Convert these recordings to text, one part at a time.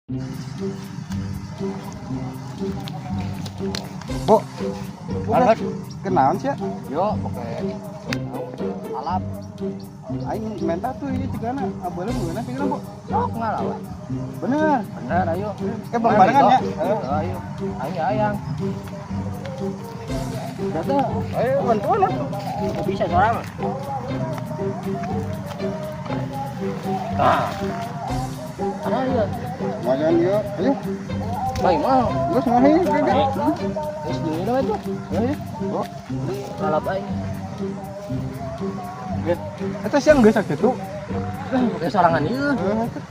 Bo, bukan kenaon sih ya? Yo, pakai alap. Aing minta tuh ini cigana, abeuleum meunah cigana, Bo. Sok ngalawan. Bener. Bener, ayo. Eh, bareng-barengan ya? Ayo. Ayo ayang. Data, ayo bantuan atuh. Nggak bisa seorang. Nah. Ada ya. Lumayan yuk. Ayo, Baik mah. geus ngahi kagak. Terus di ini tuh. Ayo. Bo. Beli alap aing. Eta siang geus sakitu. Pakai sorangan ieu. Heeh, eta.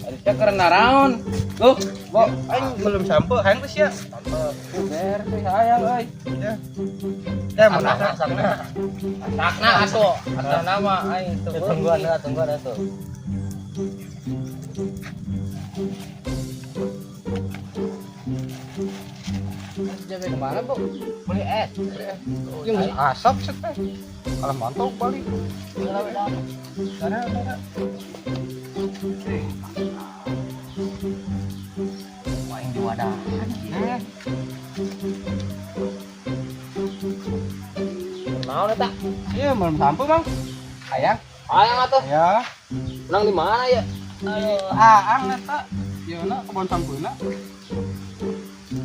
Harusnya karena raon. Loh, Bo, aing belum sampe, hayang teh sia. ber teh hayang euy. Ya. Ya, mun asa. Sakna. Sakna atuh. Atuh nama aing teu. Tungguan lah, tungguan atuh. Jaga kemana, Bu? Beli es. Yang asap sih teh. Kalau mantau balik. Ada, ada. Aing di wadah. Eh, Naon eta? iya belum sampe, Mang. Hayang. Hayang atuh. Ya. Menang di mana ya? Aduh. Aang eta. Ieu na kebon sampeuna.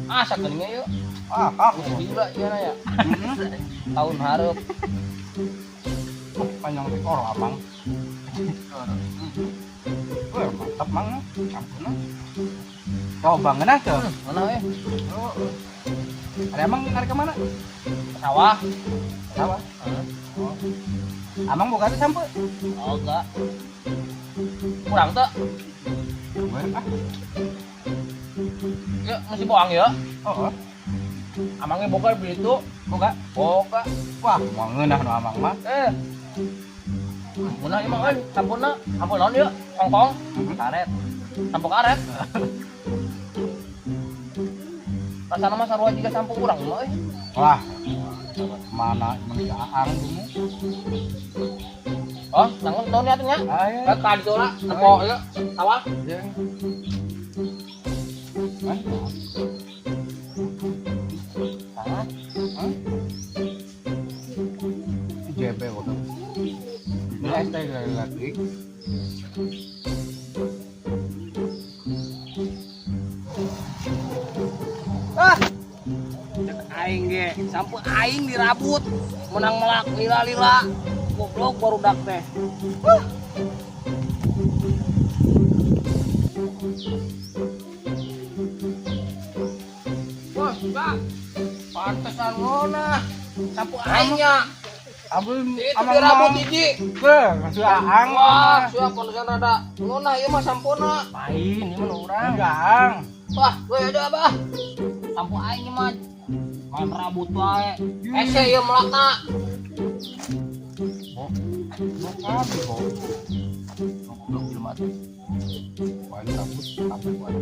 Ah, sakeuningnya yuk. Ah, ah. Gila ieu na ya. Tahun hareup. Panjang rekor lah, Mang. Wah, mantap, Mang. Sampeuna. Coba ngeunah tuh. Mana we? Oh. Ada emang narik ke mana? Sawah. Sawah. Oh. Amang buka tuh sampe. Oh, enggak. Kurang tuh. Gue ah. Ya, masih bohong ya. Oh, oh. Amangnya boga beli itu. Boga. Boga. Wah, mau ngeunah nu amang mah. Eh. Munah ieu mah euy, sampurna. Sampur naon ieu? Hongkong. Karet. Sampur karet. Rasana mah sarua jiga sampur urang mah euy. Wah. Mana emang si Aang dulu. Oh, nanggung tahun atuh nya. Ayo. Ka ditu lah, nempo ieu sawah. Ya. Hah? Salah. Hah? JB waktu. Ini es teh lagi. Ah. Cek aing ge, sampeu aing dirabut, menang melak lila-lila. Goblok barudak teh. Huh. Wah, enggak. Pantesan ngona. Sampeu aingnya. Abul Itu amang dirabut hiji. Beuh, maksud Aang. Wah, sia pantesan rada ngona ieu mah sampuna. Lain ieu mah urang. Enggak, Aang. Wah, we ada abah. Sampo aing mah main rabut wae. Ese ieu melakna. Bo. Bo kabeh, Bo. Goblok jelema teh. Wah, ini rambut kabeh wae.